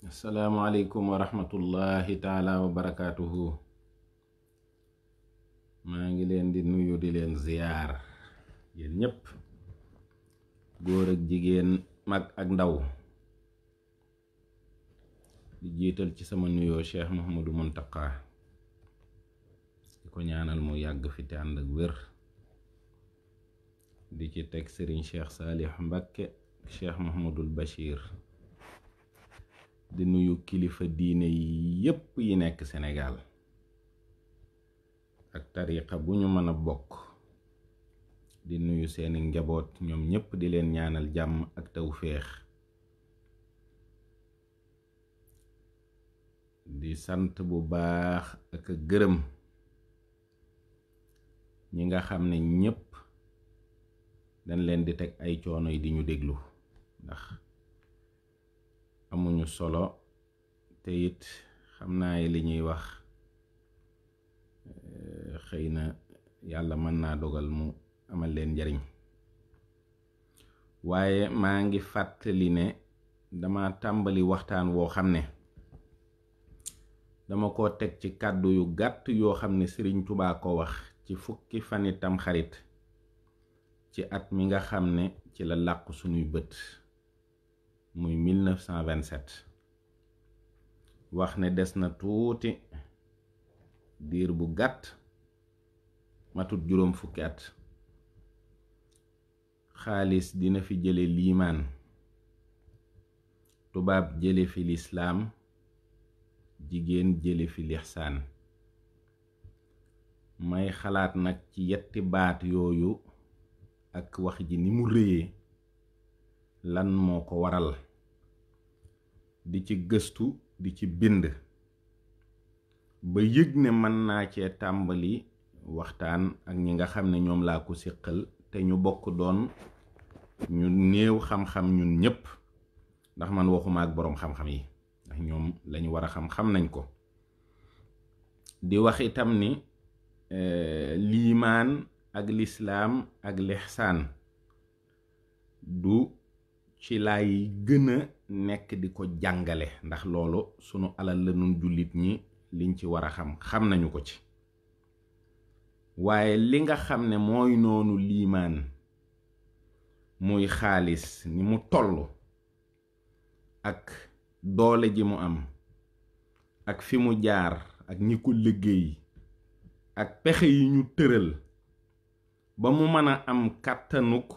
Assalamu alaikum wa rahmatullahi ta'ala wa barakatuhu. maa ngi leen di nuyu di leen ziyaar yéen ñépp, góor ak jigéen, mag ak ndaw. di jiital ci sama nuyoo Cheikh Mouhamadou Mountakha, di ko ñaanal mu yàgg fi te ànd ak wér. di ci teg Serigne Cheikh Salih Mbacké, Cheikh Mouhamadoul Bachir. di nuyu kilifa diine yi yépp yi nekk Sénégal ak tariqa bu ñu mën a bokk. di nuyu seeni njaboot ñoom ñépp, di leen ñaanal jàmm ak tawféex. di sant bu baax ak gërëm ñi nga xam ne ñépp dañ leen di teg ay coono yi di ñu déglu, ndax amuñu solo te it xam naa li ñuy wax xëy na yàlla mën naa dogal mu amal leen njariñ. waaye maa ngi fàttali ne dama tàmbali waxtaan woo xam ne dama ko teg ci kàddu yu gàtt yoo xam ne Sëriñ Tubaa ko wax ci fukki fani Tamxarit ci at mi nga xam ne ci la làqu sunuy bët, muy 1927. wax ne des na tuuti diir bu gàtt, matut juróom fukki at, xaalis dina fi jële liimaan, tubaab jële fi lislaam, jigéen jële fi lixsaan. may xalaat nag ci yetti baat yooyu ak wax ji ni mu réyee, lan moo ko waral. di ci gëstu, di ci bind ba yëg ne mën naa cee tàmbali waxtaan ak ñi nga xam ne ñoom laa ko séqal te ñu bokk doon ñu néew xam-xam ñun ñépp, ndax man waxuma ak boroom xam-xam yi, ndax ñoom lañu war a xam nañ ko. di wax itam ni liimaan ak lislaam ak lixsaan du ci laay gën a nekk di ko jàngale, ndax loolu sunu alal la nun jullit ñi liñ ci war a xam nañu ko ci. waaye li nga xam ne mooy noonu liimaan, muy xaalis ni mu tollu ak doole ji mu am ak fi mu jaar ak ñi ko liggéey ak pexe yi ñu tëral ba mu mën a am kàttanuk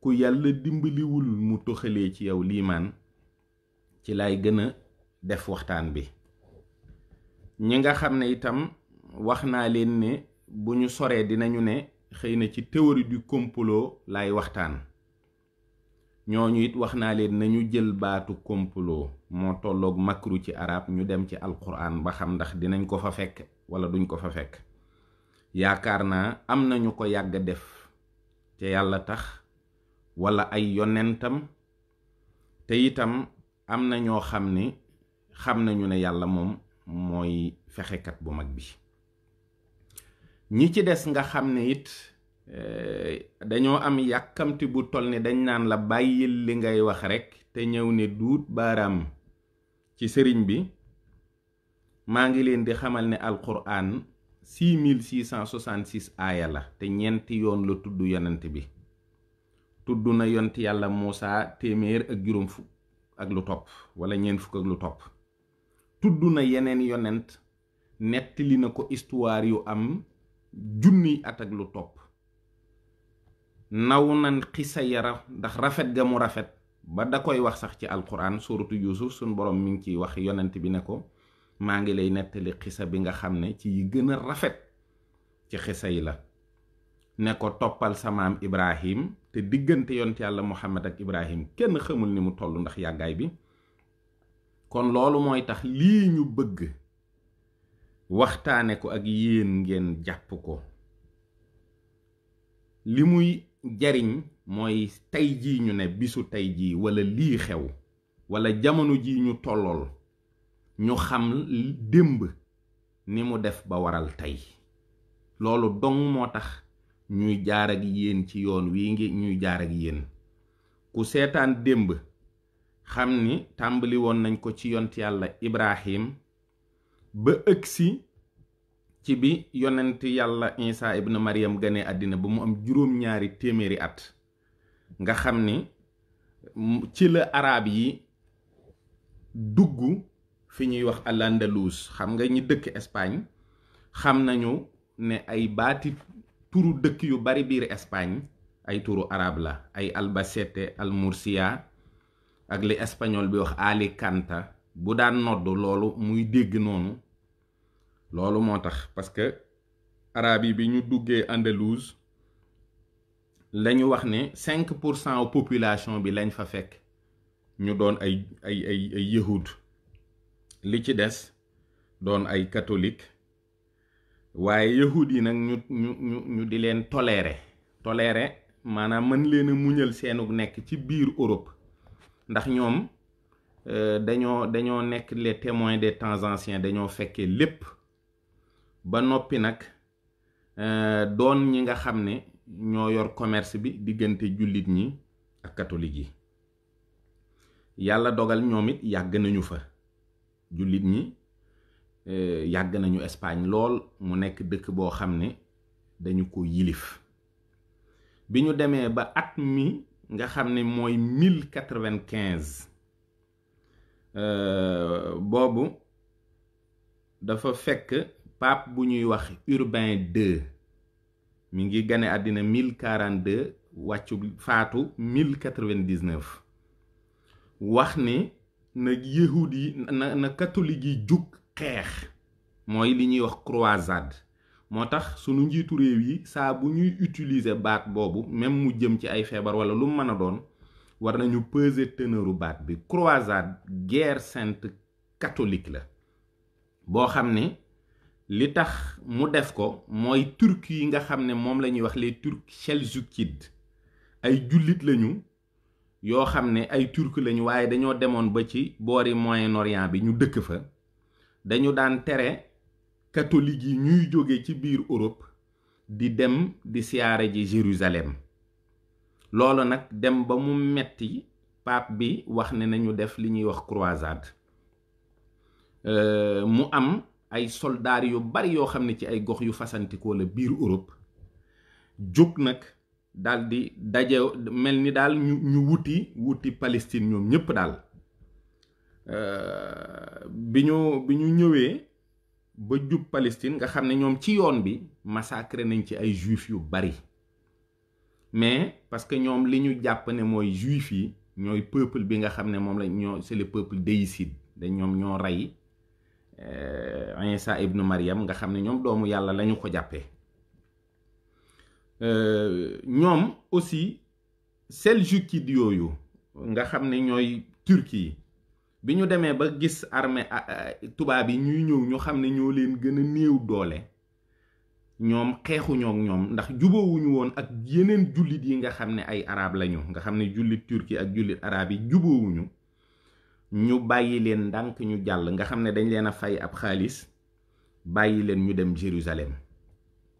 ku yàlla dimbaliwul mu toxalee ci yow liimaan, ci lay gën a def waxtaan bi. ñi nga xam ne itam wax naa leen ne bu ñu soree dinañu ne xëy na ci théorie du complot lay waxtaan, ñooñu it wax naa leen nañu jël baatu complot moo tolloog makru ci arab, ñu dem ci alquran ba xam ndax dinañ ko fa fekk wala duñ ko fa fekk. yaakaar naa am nañu ko yàgg def te yàlla tax, wala ay yonentam, te itam am na ñoo xam ni xam nañu ne yàlla moom mooy fexekat bu mag bi. ñi ci des nga xam ne it dañoo am yàkkamti bu toll ni dañ naan la bàyyil li ngay wax rekk te ñëw ne duut baaraam ci sëriñ bi. maa ngi leen di xamal ne alquran 6666 aaya la, te ñeenti yoon la tudd yonent bi. tudd na yont yàlla Muusa 100 ak lu topp, wala 40 ak lu topp. tudd na yeneen yonent, nettali na ko histoire yu am 1000 at ak lu topp. naw nan xisa yara ndax rafet ga mu rafet ba da koy wax sax ci alquran suratu Yuusuf suñ borom mi ngi ciy wax yonent bi ne ko maa ngi lay nettali xisa bi nga xam ne ci yi gën a rafet ci xisa yi la. ne ko toppal sa maam Ibrahim te diggante yonent yàlla Muhammad ak Ibrahim kenn xamul ni mu toll ndax yàggaay bi. kon loolu mooy tax lii ñu bëgg waxtaane ko ak yéen ngeen jàpp ko. li muy jariñ mooy tey jii ñu ne bisu tey jii walla lii xew walla jamono jii ñu tollool ñu xam démb ni mu def ba waral tey. loolu dong moo tax ñuy jaar ak yéen ci yoon wii ngi ñuy jaar ak yéen. ku seetaan démb xam ni tàmbali woon nañ ko ci yont yàlla Ibrahim ba ëgsi ci bi yonent yàlla Isa ibn Maryam gane àddina ba mu am juróom-ñaari téeméeri at. nga xam ni ci la arab yi dugg fi ñuy wax al-Andalus. xam nga ñi dëkk Espagne xam nañu ne ay baati turu dëkk yu bari biir Espagne ay turu arab la. ay Albacete, al Murcia ak li espagnol bi wax Alicante. bu daan nodd loolu muy dégg noonu. loolu moo tax parce que arab yi bi ñu duggee Andalus lañu wax ne 5% population bi lañ fa fekk ñu doon ay yahud. li ci des doon ay catholique. waaye yahud yi nag ñu di leen tolérer maanaam mën leen a muñal seenu nekk ci biir Europe. ndax ñoom dañoo nekk les témoins des temps anciens. dañoo fekkee lépp ba noppi nag doon ñi nga xam ne ñoo yor commerce bi diggante jullit ñi ak catholique yi. yàlla dogal ñoom it yàgg nañu fa. jullit ñi yàgg nañu Espagne lool mu nekk dëkk boo xam ne dañu ko yilif. bi ñu demee ba at mi nga xam ne mooy 1095 boobu dafa fekk pape bu ñuy wax Urbain II mi ngi gane àddina 1042 wàccu faatu 1099 wax ni na yahud yi na catholique yi jug xeex. mooy li ñuy wax croisade. moo tax sunu njiitu réew yi saa bu ñuy utiliser baat boobu même mu jëm ci ay feebar wala lu mën a doon war nañu peser teneuru baat bi. croisade guerre sainte catholique la boo xam ne li tax mu def ko mooy turc yi nga xam ne moom la ñuy wax les turcs seljukides ay jullit lañu yoo xam ne ay turc lañu waaye dañoo demoon ba ci boori Moyen-Orient bi ñu dëkk fa. dañu daan tere catholique yi ñuy jóge ci biir Europe di dem di siyaare ji Jérusalem. loolu nag dem ba mu metti pape bi wax ne nañu def li ñuy wax croisade. mu am ay soldats yu bari yoo xam ne ci ay gox yu fasantikoo la biir Europe jóg nag daal di daje mel ni daal ñu wuti Palestine ñoom ñépp daal. bi ñu ñëwee ba jub Palestine nga xam ne ñoom ci yoon bi massacré nañ ci ay juifs yu bari. mais parce que ñoom li ñu jàpp ne mooy juif yi ñooy peuple bi nga xam ne moom la c'est le peuple déicide. ñoom ñoo rey Isa ibnu Maryam nga xam ne ñoom doomu yàlla lañu ko jàppee. ñoom aussi seljukides yooyu nga xam ne ñooy Turquie yi bi ñu demee ba gis armée tubaab yi ñuy ñëw ñu xam ne ñoo leen gën a néew doole ñoom xeexuñoo ak ñoom ndax juboowuñu woon ak yeneen jullit yi nga xam ne ay arab lañu nga xam ne jullit Turquie ak jullit arab yi juboowuñu. ñu bàyyi leen ndànk ñu jàll nga xam ne dañ leen a fay ab xaalis bàyyi leen ñu dem Jérusalem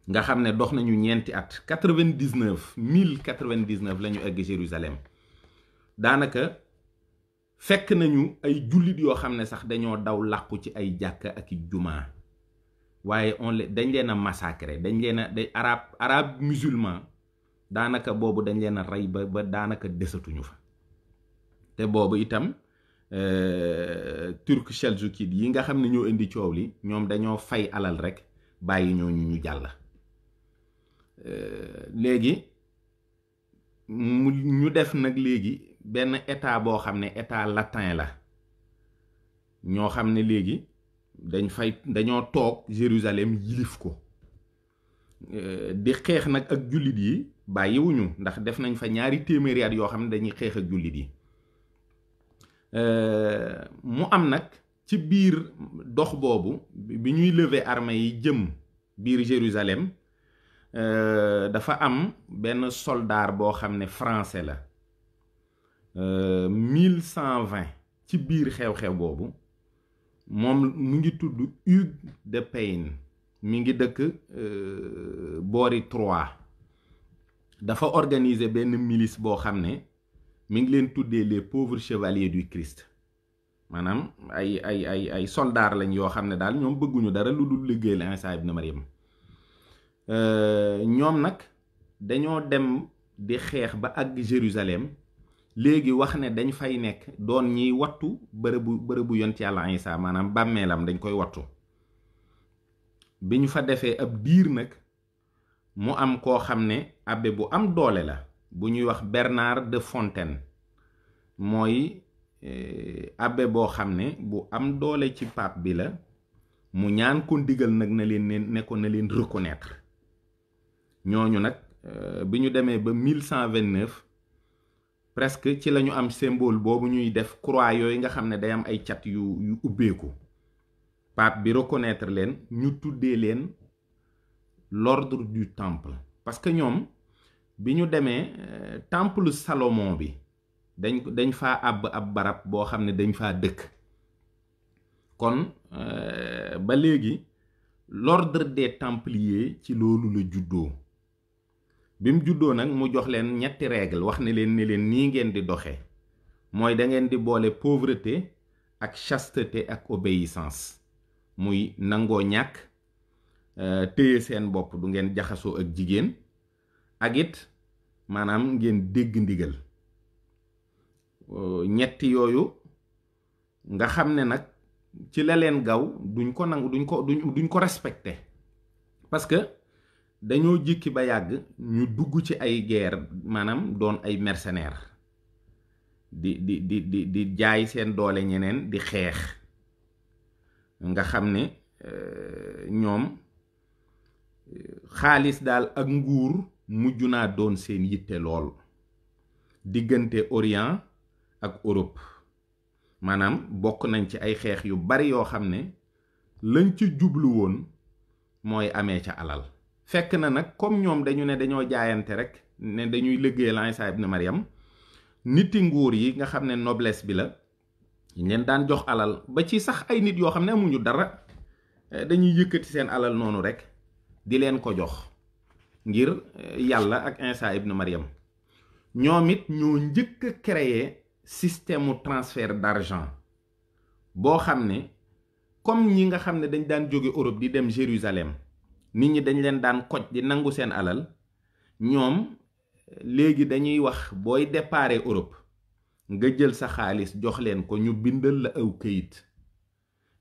nga xam ne dox nañu ñeenti at 1099 la ñu egg Jérusalem. daanaka fekk nañu ay jullit yoo xam ne sax dañoo daw làqu ci ay jàkka ak i jumaa waaye dañ leen a massacré. dañ leen a arab musulman daanaka boobu dañ leen a rey ba daanaka desatuñu fa. te boobu itam turc seljukides yi nga xam ne ñoo indi coow li ñoom dañoo fay alal rek bàyyi ñooñu ñu jàll. léegi ñu def nag léegi benn état boo xam ne état latin la ñoo xam ne léegi dañoo toog Jérusalem yilif ko. di xeex nag ak jullit yi bàyyiwuñu, ndax def nañ fa ñaari téeméeri at yoo xam ne dañuy xeex ak jullit yi. mu am nag ci biir dox boobu bi ñuy lever armée yi jëm biir Jérusalem, dafa am benn soldat boo xam ne français la, 1120 ci biir xew-xew boobu. moom mu ngi tudd Hugues de Payens, mi ngi dëkk boori Troyes. dafa organiser benn milice boo xam ne mi ngi leen tuddee les pauvres chevaliers du Christ. maanaam ay soldats lañ yoo xam ne daal ñoom bëgguñu dara lu dul liggéeyal Isa ibn Maryam. ñoom nag dañoo dem di xeex ba àgg Jérusalem, léegi wax ne dañ fay nekk doon ñiy wattu bërëbu yont yàlla Isa, maanaam bàmmeelam dañ koy wattu. bi ñu fa defee ab diir nag mu am koo xam ne abbé bu am doole la bu ñuy wax Bernard de Fontaine. mooy abbé boo xam ne bu am doole ci pape bi la. mu ñaan ko ndigal nag na leen ne ko na leen reconnaître. ñooñu nag bi ñu demee ba 1129 presque ci lañu am symbole boobu ñuy def croix yooyu nga xam ne day am ay cat yu ubbeeku. pape bi reconnaître leen, ñu tuddee leen l'ordre du temple. parce que ñoom bi ñu demee temple Salomon bi dañ faa àbb ab barab boo xam ne dañ faa dëkk. kon ba léegi l'ordre des templiers ci loolu la juddoo. bi mu juddoo nag mu jox leen ñetti règle, wax ne leen nii ngeen di doxee. mooy da ngeen di boole pauvreté ak chasteté ak obéissance. muy nangoo ñàkk, téye seen bopp, du ngeen jaxasoo ak jigéen, ak it maanaam ngeen dégg ndigal. ñetti yooyu nga xam ne nag ci la leen gaw duñ ko nangu, duñ ko respecté. parce que dañoo jikki ba yàgg ñu dugg ci ay guerre, maanaam doon ay mercenaires di jaay seen doole ñeneen, di xeex. nga xam ne ñoom xaalis daal ak nguur mujj naa doon seen yitte lool diggante Orient ak Europe. maanaam bokk nañ ci ay xeex yu bari yoo xam ne lañ ci jublu woon mooy amee ca alal. fekk na nag comme ñoom dañu ne dañoo jaayante rek ne dañuy liggéeyal Isa ibn Maryam, niti nguur yi nga xam ne noblesse bi la ñu leen daan jox alal, ba ci sax ay nit yoo xam ne amuñu dara dañuy yëkkati seen alal noonu rek di leen ko jox ngir yàlla ak Isa ibn Maryam. ñoom it ñoo njëkk a créer système mu transfert d'argent boo xam ne comme ñi nga xam ne dañ daan jóge Europe di dem Jérusalem, nit ñi dañ leen daan koj di nangu seen alal. ñoom léegi dañuy wax booy déparé Europe nga jël sa xaalis jox leen ko, ñu bindal la aw këyit.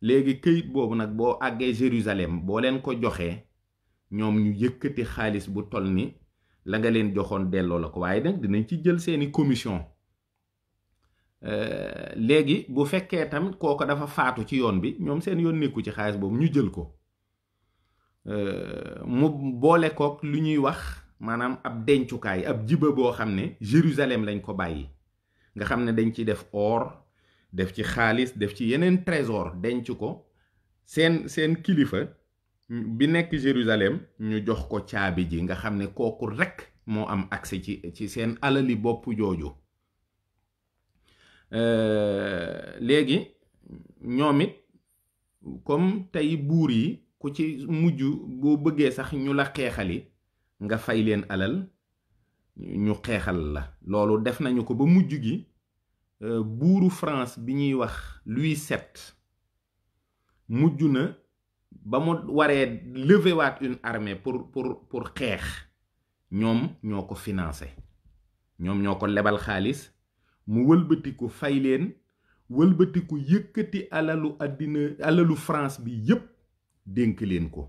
léegi këyit boobu nag boo àggee Jérusalem boo leen ko joxee, ñoom ñu yëkkati xaalis bu toll ni la nga leen joxoon delloo la ko, waaye nag dinañ ci jël seeni commission. léegi bu fekkee tam kooko dafa faatu ci yoon bi, ñoom seen yoon nekku ci xaalis boobu, ñu jël ko. mu boole kook lu ñuy wax maanaam ab dencukaay, ab jiba boo xam ne Jérusalem lañ ko bàyyi. nga xam ne dañ ci def or, def ci xaalis, def ci yeneen trésor, denc ko. seen kilifa bi nekk Jérusalem ñu jox ko caabi ji, nga xam ne kooku rekk moo am accès ci seen alali bopp jooju. léegi ñoom it comme tey buur yi ku ci mujj boo bëggee sax ñu la xeexali nga fay leen alal ñu xeexal la. loolu def nañu ko ba mujj gi buuru France bi ñuy wax Louis VII mujj na ba mu waree lever waat une armée pour xeex, ñoom ñoo ko financé, ñoom ñoo ko lebal xaalis, mu wëlbatiku fay leen, wëlbatiku yëkkati alalu France bi yépp dénk leen ko.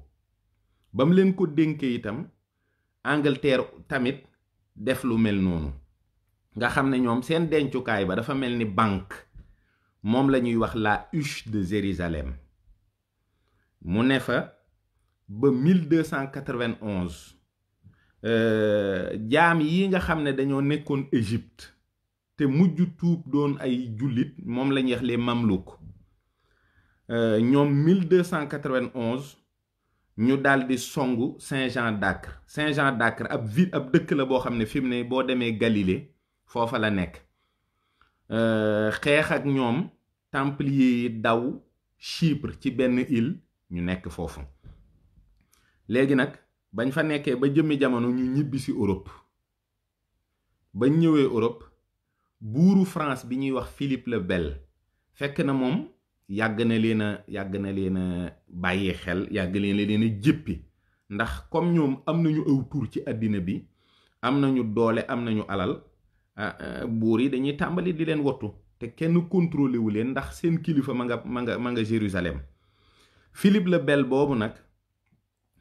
ba mu leen ko dénkee itam Angleterre tamit def lu mel noonu. nga xam ne ñoom seen dencukaay ba dafa mel ni banque, moom la ñuy wax la huche de Jérusalem. mu ne fa ba 1291 jaam yi nga xam ne dañoo nekkoon Égypte te mujj tuub doon ay jullit moom la ñuy wax les Mamelouk ñoom 1291 ñu daldi songu Saint-Jean d'Acre. Saint-Jean d'Acre ab dëkk la boo xam ne fi mu ne boo demee Galilée foofa la nekk xeex ak ñoom templier yi daw Chypre ci benn île ñu nekk foofu. léegi nag bañ fa nekkee ba jëmmi jamono ñu ñibbi si Europe. bañ ñëwee Europe buuru France bi ñuy wax Philippe le Bel fekk na moom yàgg na leen a bàyyi xel yàgg leen a jëppi ndax comme ñoom am nañu aw tur ci àddina bi am nañu doole am nañu alal buur yi dañuy tàmbali di leen wottu te kenn contrôlé wu leen ndax seen kilifa ma nga Jérusalem. Philippe le Bel boobu nag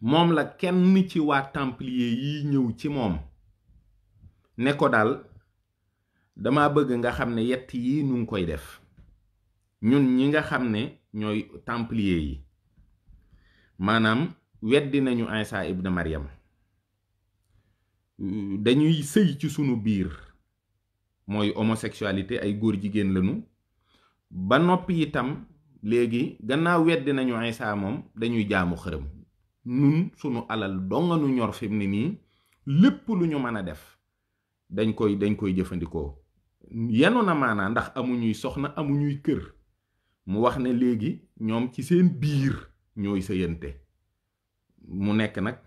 moom la kenn ci waa templier yi ñëw ci moom ne ko daal dama bëgg nga xam ne yett yi nu ngi koy def ñun ñi nga xam ne ñooy templier yi maanaam weddi nañu Isa ibn Maryam dañuy sëy ci sunu biir mooy homosexualité ay góor jigéen lañu ba noppi itam léegi gannaaw weddi nañu Isa moom dañuy jaamu xërëm nun sunu alal donganu ñor fi mu ne nii lépp lu ñu mën a def dañ koy jëfandikoo yenu na maanaa ndax amuñuy soxna amuñuy kër mu wax ne léegi ñoom ci seen biir ñooy sëyante mu nekk nag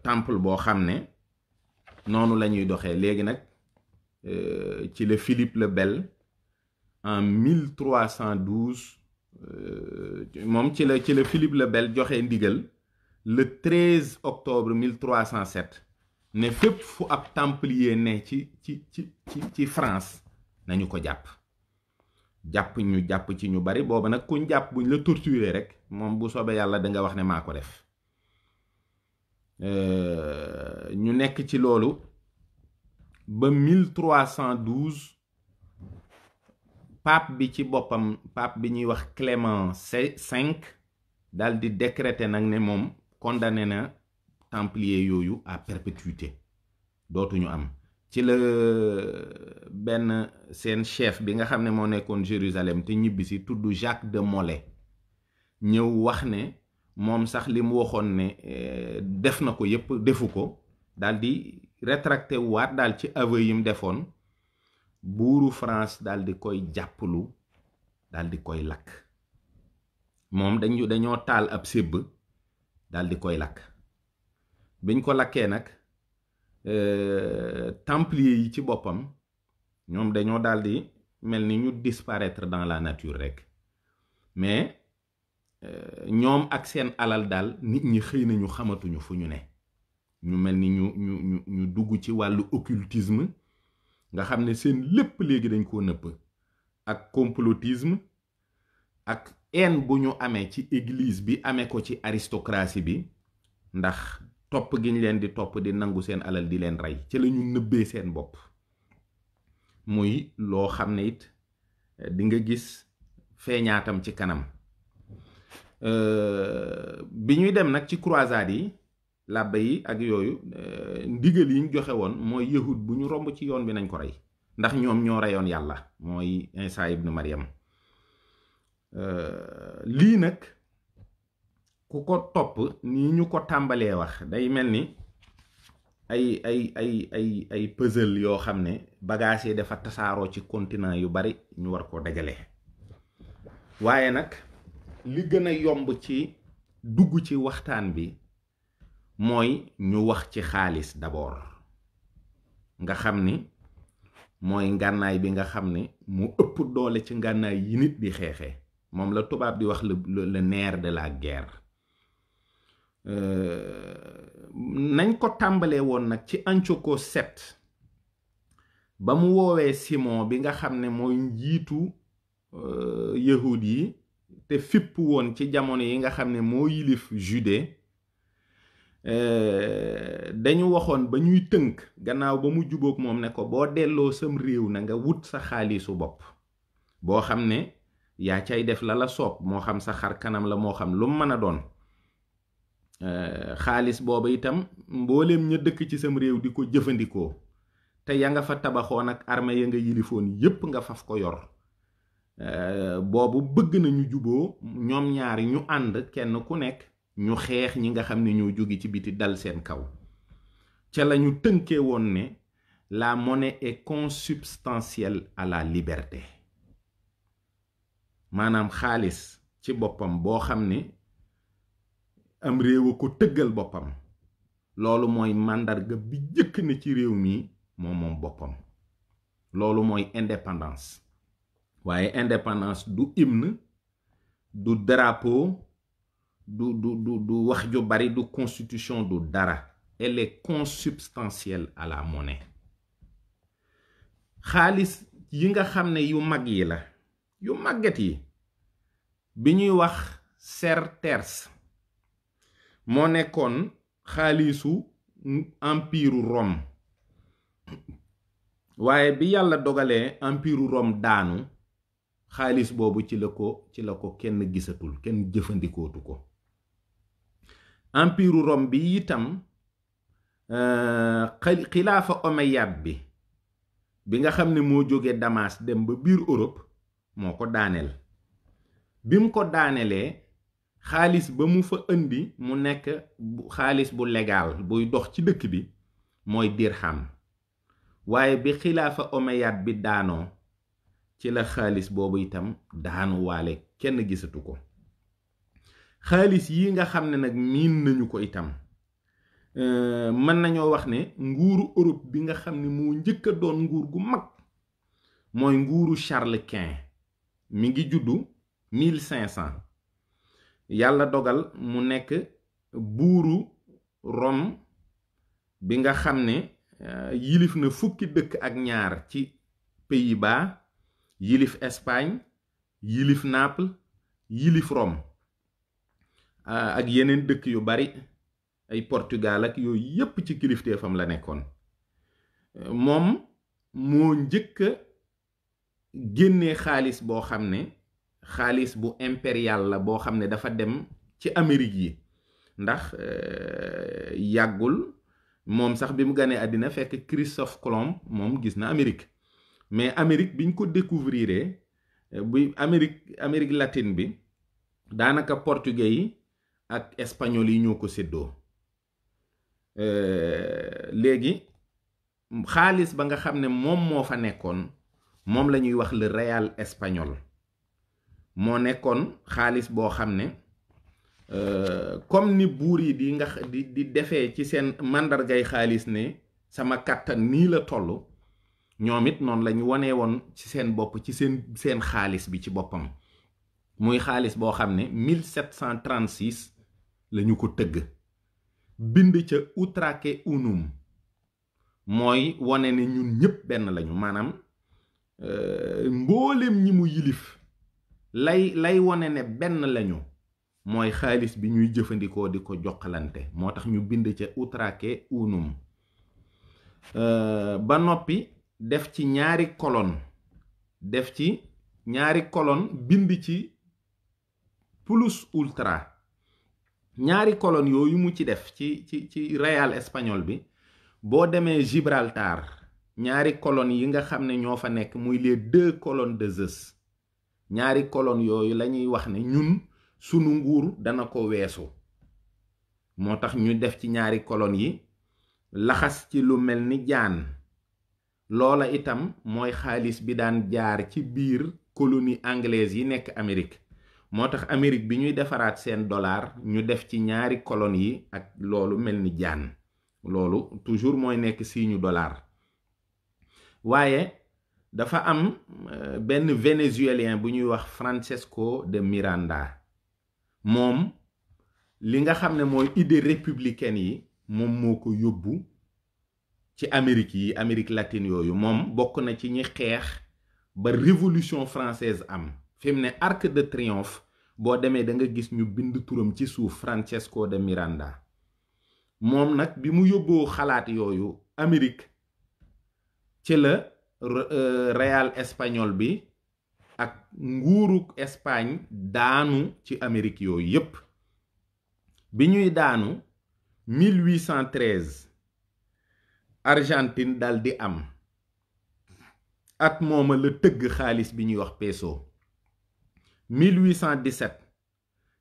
temple boo xam ne noonu la ñuy doxee léegi nag ci la Philippe le Bel en 1312 moom ci la Philippe le Bel joxe ndigal le 13 octobre 1307 ne fépp fu ab templier ne ci France nañu ko jàpp ci ñu bari booba nag kuñ jàpp buñ la torturer rek moom bu soobee yàlla da nga wax ne maa ko def ñu nekk ci loolu ba 1312 pape bi ci boppam pape bi ñuy wax Clément V dal di décréter nag ne moom condamné na templier yooyu à perpétuité dootuñu am ci la benn seen chef bi nga xam ne moo nekkoon Jérusalem te ñibbisi tudd Jacques de Molay ñëw wax ne moom sax li mu waxoon ne def na ko yépp defu ko daal di rétracté waat daal ci aveu yi mu defoon buuru France daal di koy jàppalu daal di koy lakk moom dañoo taal ab sébb daal di koy lakk biñ ko lakkee nag templier yi ci boppam ñoom dañoo daal di mel ni ñu disparaître dans la nature rek mais ñoom ak seen alal daal nit ñi xëy na ñu xamatuñu fu ñu ne ñu mel ni ñu dugg ci wàllu occultisme nga xam ne seen lépp léegi dañ koo nëpp ak complotisme ak haine bu ñu amee ci église bi amee ko ci aristocratie bi ndax topp gi ñu leen di topp di nangu seen alal di leen rey ci la ñu nëbbee seen bopp muy loo xam ne it di nga gis feeñaatam ci kanam bi ñuy dem nag ci croisade yi làbbe yi ak yooyu ndigal yi ñu joxe woon mooy yahud bu ñu romb ci yoon bi nañ ko rey ndax ñoom ñoo reyoon yàlla mooy Isa ibn Maryam lii nag ku ko topp ni ñu ko tàmbalee wax day mel ni ay puzzle yoo xam ne bagages yi dafa tasaaroo ci continent yu bari ñu war koo dajale waaye nag li gën a yomb ci dugg ci waxtaan bi mooy ñu wax ci xaalis d'abord nga xam ni mooy ngànnaay bi nga xam ne mu ëpp doole ci ngànnaay yi nit di xeexee moom la tubaab di wax le nerf de la guerre nañ ko tàmbalee woon nag ci Antiochos 7 ba mu woowee Simon bi nga xam ne mooy njiitu yahud yi te fipp woon ci jamono yi nga xam ne moo yilif Judée dañu waxoon ba ñuy tënk gannaaw ba mu jubóog moom ne ko boo delloo sam réew na nga wut sa xaalisu bopp boo xam ne yaa cay def la la soob moo xam sa xar kanam la moo xam lu mu mën a doon. xaalis booba itam mbooleem ña dëkk ci sam réew di ko jëfandikoo te ya nga fa tabaxoon ak armée ya nga yilifoon yépp nga faf ko yor. boobu bëgg nañu juboo ñoom ñaari ñu ànd kenn ku nekk ñu xeex ñi nga xam ne ñoo jóge ci biti dal seen kaw. ca lañu tënkee woon ne la monnaie est consubstantielle à la liberté. maanaam xaalis ci boppam boo xam ne am réew a ko tëggal boppam loolu mooy màndarga bi jëkk na ci réew mi moom boppam. loolu mooy indépendance. waaye indépendance du hymne du drapeau du wax ju bari du constitution du dara. Elle est consubstantielle à la monnaie. xaalis yi nga xam ne yu mag yi la yu màgget yi bi ñuy wax sesterces moo nekkoon xaalisu empire Rome. waaye bi yàlla dogalee empire Rome daanu xaalis boobu ci la ko kenn gisatul kenn jëfandikootu ko. empire Rome bi itam xilaafa omeyyade bi nga xam ne moo jóge Damas dem ba biir Europe moo ko daaneel. bi mu ko daanelee xaalis ba mu fa indi mu nekk xaalis bu légal buy dox ci dëkk bi mooy dirham. waaye bi xilaafa omeyyade bi daanoo ci la xaalis boobu itam daanu waale kenn gisatu ko. xaalis yi nga xam ne nag miin nañu ko itam mën nañoo wax ne nguuru Europe bi nga xam ne moo njëkk a doon nguur gu mag mooy nguuru Charles Quint. mi ngi juddu 1500 yàlla dogal mu nekk buuru Rome bi nga xam ne yilif na fukki dëkk ak ñaar ci Pays-Bas, yilif Espagne, yilif Naples, yilif Rome ak yeneen dëkk yu bari ay Portugal ak yooyu yépp ci kilifteefam la nekkoon. moom moo njëkk a génnee xaalis boo xam ne xaalis bu impérial la boo xam ne dafa dem ci Amérique yi ndax yàggul moom sax bi mu ganee àddina fekk Christophe Colomb moom gis na Amérique. mais Amérique biñ ko découvrir bu Amérique latine bi daanaka portugais yi ak espagnol yi ñoo ko séddoo. léegi xaalis ba nga xam ne moom moo fa nekkoon moom la ñuy wax le réal espagnol. moo nekkoon xaalis boo xam ne comme ni buur yi di defee ci seen màndargay xaalis ne sama kàttan nii la toll. ñoom it noonu lañu wonee woon ci seen bopp ci seen xaalis bi ci boppam muy xaalis boo xam ne 1736 lañu ko tëgg bind ca utraque unum mooy wone ne ñun ñépp benn lañu maanaam mboolem ñi mu yilif lay wone ne benn lañu mooy xaalis bi ñuy jëfandikoo di ko jokkalante moo tax ñu bind ca utraque unum ba noppi def ci ñaari colonne bind ci plus ultra. ñaari colonne yooyu mu ci def ci réal espagnol bi boo demee Gibraltar ñaari colonne yi nga xam ne ñoo fa nekk muy les 2 colonnes de Zeus ñaari colonne yooyu lañuy wax ne ñun sunu nguur dana ko weesu moo tax ñu def ci ñaari colonne yi laxas ci lu mel ni jaan. loola itam mooy xaalis bi daan jaar ci biir colonie anglaise yi nekk Amérique moo tax Amérique bi ñuy defaraat seen dollar ñu def ci ñaari colonne yi ak loolu mel ni jaan loolu toujours mooy nekk signe dollar. waaye dafa am benn vénézuélien bu ñuy wax Francisco de Miranda moom li nga xam ne mooy idée républicaine yi moom moo ko yóbbu ci Amérique latine yooyu moom bokk na ci ñi xeex ba révolution française am fi mu ne Arc de Triomphe boo demee da nga gis ñu bind turam ci suuf Francisco de Miranda. moom nag bi mu yóbboo xalaat yooyu Amérique ci la réal espagnol bi ak nguuruk Espagne daanu ci Amérique yooyu yépp. bi ñuy daanu 1813 Argentine dal di am at mooma la tëgg xaalis bi ñuy wax peso. 1817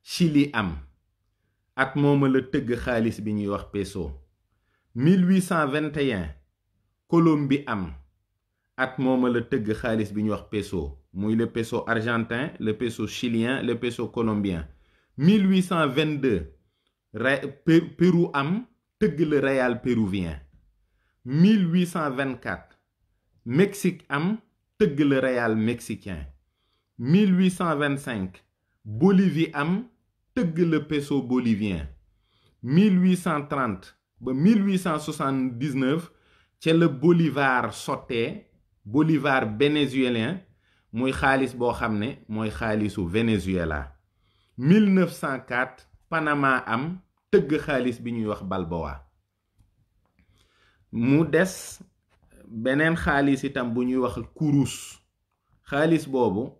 Chili am at mooma la tëgg xaalis bi ñuy wax peso. 1821 Colombie am at mooma la tëgg xaalis bi ñuy wax peso, muy le peso argentin, le peso chilien, le peso colombien. 1822 Pérou am tëgg le réal péruvien. 1824 Mexique am tëgg le réal mexicain. 1825 Bolivie am tëgg le peso bolivien. 1830 ba 1879 ca le bolivar sottee, bolivar vénézuélien, muy xaalis boo xam ne mooy xaalisu Venezuela. 1904 Panama am tëgg xaalis bi ñuy wax balboa. mu des beneen xaalis itam bu ñuy wax kurus. xaalis boobu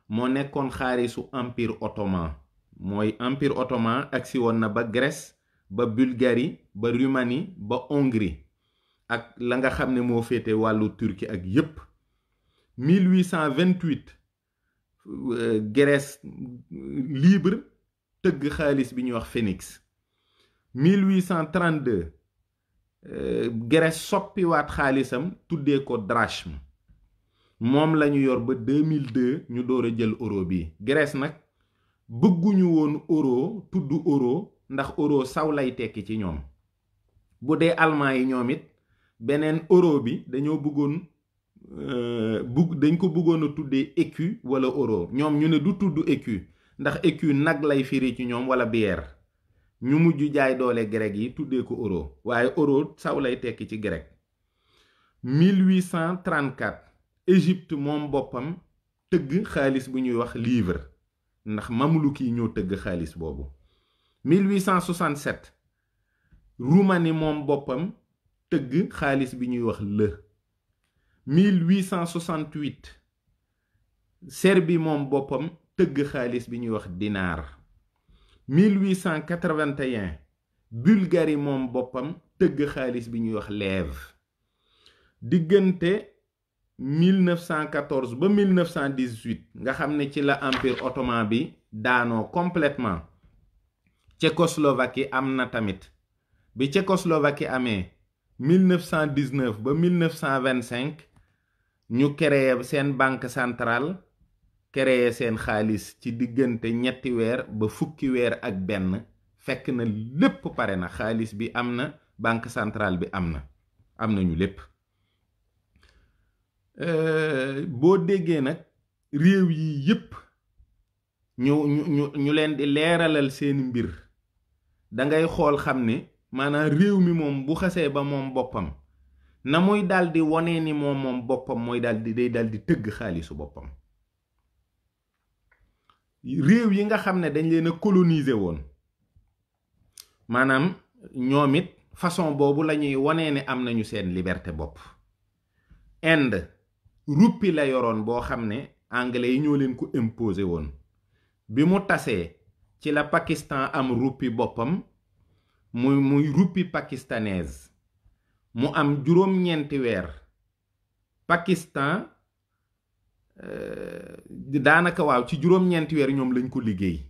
moo nekkoon xaalisu empire ottoman. mooy empire ottoman agsi woon na ba Grèce, ba Bulgarie, ba Roumanie, ba Hongrie, ak la nga xam ne moo féete wàllu Turquie ak yépp. 1828 Grèce libre tëgg xaalis bi ñuy wax phénix. 1832 Grèce soppiwaat xaalisam tuddee ko drachme. moom lañu yor ba 2002 ñu door a jël euro bi. Grèce nag bëgguñu woon euro tudd euro ndax euro saw lay tekki ci ñoom. bu dee allemand yi ñoom it beneen euro bi dañoo bëggoon dañ ko bëggoon a tuddee écu wala euro. ñoom ñu ne du tudd écu ndax écu nag lay firi ci ñoom wala bière. ñu mujj jaay doole grec yi tuddee ko euro, waaye euro saw lay tekki ci grec. 1834 Égypte moom boppam tëgg xaalis bu ñuy wax livre ndax mamluk yi ñoo tëgg xaalis boobu. 1867 Roumanie moom boppam tëgg xaalis bi ñuy wax leu. 1868 Serbie moom boppam tëgg xaalis bi ñuy wax dinar. 1881 Bulgarie moom boppam tëgg xaalis bi ñuy wax lève. diggante 1914 ba 1918 nga xam ne ci la empire ottoman bi daanoo complètement. Tchécoslovaquie am na tamit. bi Tchécoslovaquie amee 1919 ba 1925 ñu créé seen banque centrale, créé seen xaalis ci diggante ñetti weer ba fukki weer ak benn. fekk na lépp pare na, xaalis bi am na, banque centrale bi am nañu lépp. boo déggee nag réew yi yépp ñu leen di leeralal seeni mbir, dangay xool xam ne maanaam réew mi moom bu xasee ba moom boppam na muy daldi wone ni moom boppam mooy day daldi tëgg xaalisu boppam. réew yi nga xam ne dañ leen a coloniser woon maanaam ñoom it façon boobu lañuy wone ne am nañu seen liberté bopp. Inde ruppi la yoroon boo xam ne anglais yi ñoo leen ko imposer woon. bi mu tasee ci la Pakistan am ruppi boppam, muy ruppi pakistanaise. mu am juróom-ñeenti weer. Pakistan daanaka waaw ci juróom-ñeenti weer ñoom lañ ko liggéey.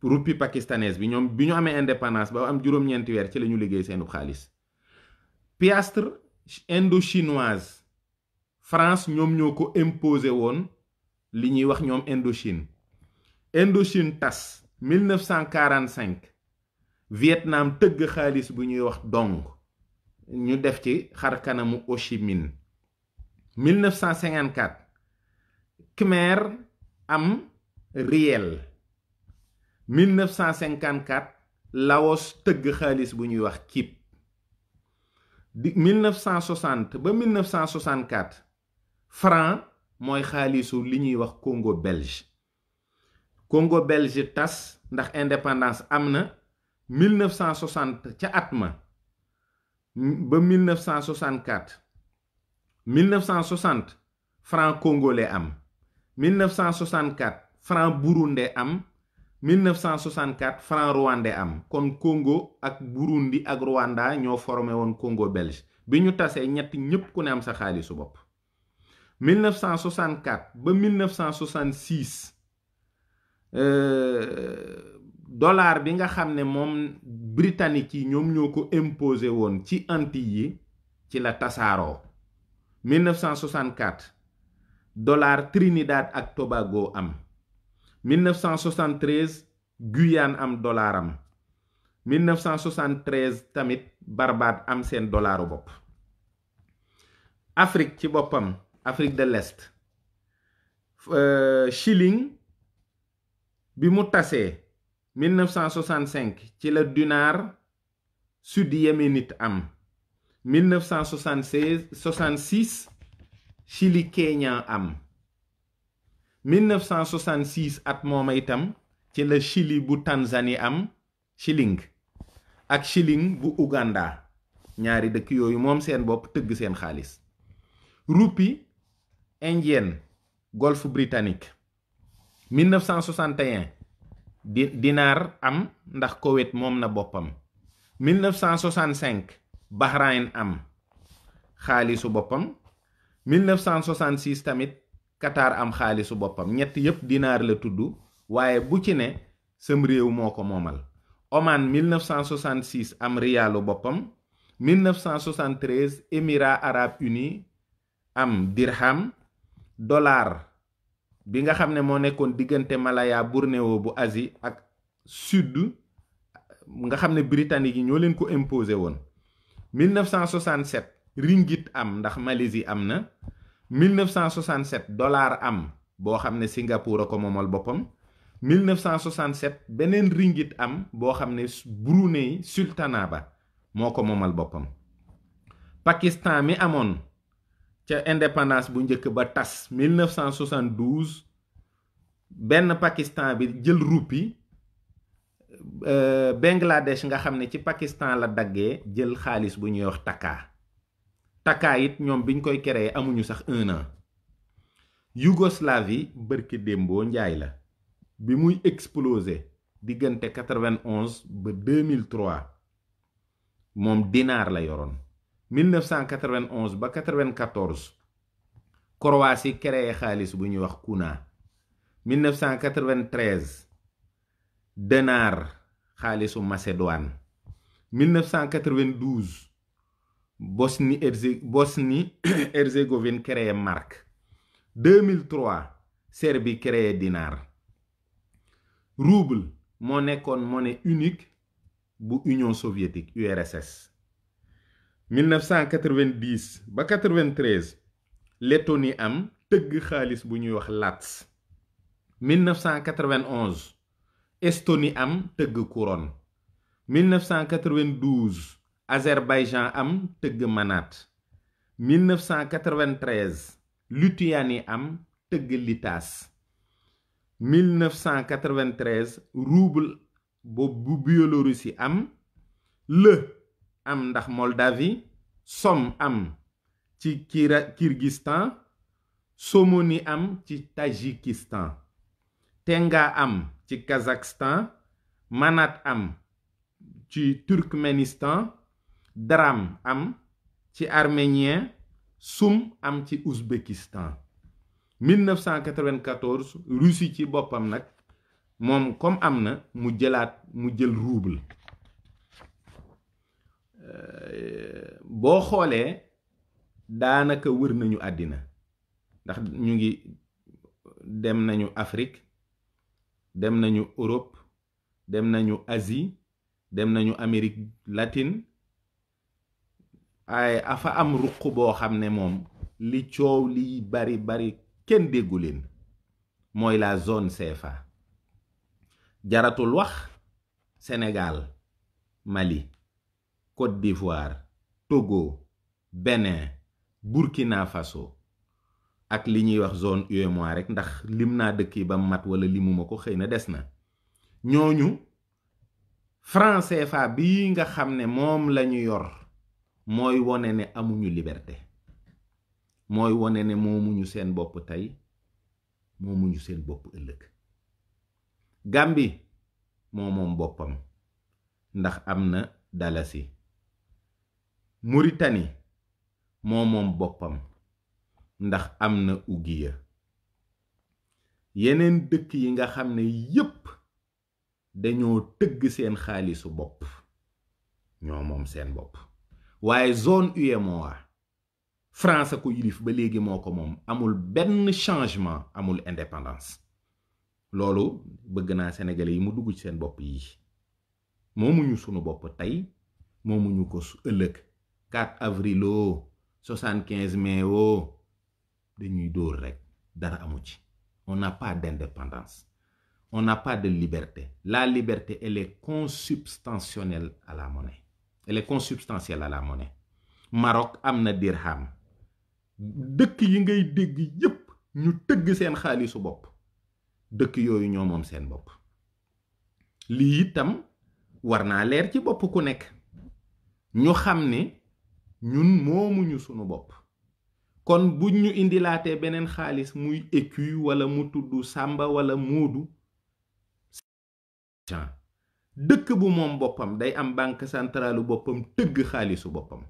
ruppi pakistanaise bi ñoom bi ñu amee indépendance ba am juróom-ñeenti weer ci la ñu liggéey seenu xaalis. piastre indo-chinoise France ñoom ñoo ko imposé woon li ñuy wax ñoom Indochine. Indochine tas 1945 Vietnam tëgg xaalis bu ñuy wax dong ñu def ci xar kanamu Ho Chi Minh. 1954 Khmer am riel. 1954 Laos tëgg xaalis bu ñuy wax kip. 1960 ba 1964 franc mooy xaalisu li ñuy wax Congo belge. Congo belge tas ndax indépendance am na 1960 ca at ma ba 1964. 1960 franc congolais am. 1964 franc burundais am 1964 franc rwandais am kon Congo ak Burundi ak Rwanda ñoo formé woon Congo belge bi ñu tasee ñett ñépp ku ne am sa xaalisu bopp 1964 ba 1966 dollar bi nga xam ne moom britannique yi ñoom ñoo ko imposé woon ci Antilles yi ci la tasaaroo 1964 dollar Trinidad ak Tobago am 1973 Guyane am dollaram 1973 tamit Barbade am seen dollaru bopp Afrique ci boppam Afrique de l'Est shilling bi mu tasee 1965 ci la dinar sud yéménite am 1966 Chili Kenya am 1966 at mooma itam ci la Chili bu Tanzanie am shilling ak shilling bu Uganda ñaari dëkk yooyu moom seen bopp tëgg seen xaalis roupie indienne golfe britannique 1961 dinar am ndax Koweït moom na boppam 1965 Bahreïn am xaalisu boppam 1966 tamit Qatar am xaalisu boppam ñett yépp dinar la tudd waaye bu ci ne sam réew moo ko moomal Oman 1966 am riyaalu boppam 1973 Émirats arabes unis am dirham dollar bi nga xam ne moo nekkoon diggante Malaya Bornéo bu Asie ak sud nga xam ne britannique yi ñoo leen ko imposé woon 1967 ringgit am ndax Malaisie am na 1967 dollar am boo xam ne Singapour a ko moomal boppam 1967 beneen ringgit am boo xam ne Brunei sultanat ba moo ko moomal boppam Pakistan mi amoon ca indépendance bu njëkk ba tas 1972 benn Pakistan bi jël roupie Bangladesh nga xam ne ci Pakistan la daggee jël xaalis bu ñuy wax taka it ñoom biñ koy créé amuñu sax 1 an Yougoslavie bërki démboo njaay la bi muy explosé diggante 91 ba 2003 moom dinar la yoroon 1991 ba 94 Croatie créé xaalis bu ñuy wax kuna 1993 denar xaalisu Macédoine 1992 Bosnie Herzégovine créé mark 2003 Serbie créé dinar rouble moo nekkoon monnaie unique bu Union soviétique URSS 1990 ba 93 Lettonie am tëgg xaalis bu ñuy wax lats 1991 Estonie am tëgg couronne 1992 Azerbaïdjan am tëgg manat 1993 Lituanie am tëgg litas 1993 rouble bu Biélorussie am le am ndax Moldavie som am ci Kirghizistan somoni am ci Tadjikistan tenga am ci Kazakhstan manat am ci Turkménistan dram am ci arménien sum am ci Ouzbékistan 1994 Russie ci boppam nag moom comme am na mu jël rouble boo xoolee daanaka wër nañu àddina ndax ñu ngi dem nañu Afrique dem nañu Europe dem nañu Asie dem nañu Amérique latine ay afa am ruq boo xam ne moom li coow li bari kenn déggu leen mooy la zone CFA jaratul wax Sénégal Mali Côte d'Ivoire Togo Bénin Burkina Faso ak li ñuy wax zone UEMOA rek ndax lim naa dëkk yi ba mat wala limuma ko xëy na des na ñooñu franc CFA bii nga xam ne moom lañu yor mooy wone ne amuñu liberté mooy wone ne moomuñu seen bopp tey moomuñu seen bopp ëllëg. Gambie moo moom boppam ndax am na dalasi. Mauritanie moo moom boppam ndax am na ugiya. yeneen dëkk yi nga xam ne yépp dañoo tëgg seen xaalisu bopp ñoo moom seen bopp. waaye zone UEMOA France ko yilif ba léegi moo ko moom, amul benn changement, amul indépendance. loolu bëgg naa sénégalais yi mu dugg ci seen bopp yi. moomuñu sunu bopp tey, moomuñu ko ëllëg. 4 avril 75 mai dañuy dóor rek, dara amu ci. On n'a pas d'indépendance, on n'a pas de liberté. La liberté, elle est consubstantielle à la monnaie. Elle est consubstantielle à la monnaie. Maroc am na dirham. dëkk yi ngay dégg yépp ñu tëgg seen xaalisu bopp, dëkk yooyu ñoo moom seen bopp. lii itam war naa leer ci bopp ku nekk, ñu xam ne ñun moomuñu sunu bopp. kon buñ ñu indilaatee beneen xaalis muy écu wala mu tudd sàmba wala moodu, dëkk bu moom boppam day am banque centrale boppam tëgg xaalisu boppam.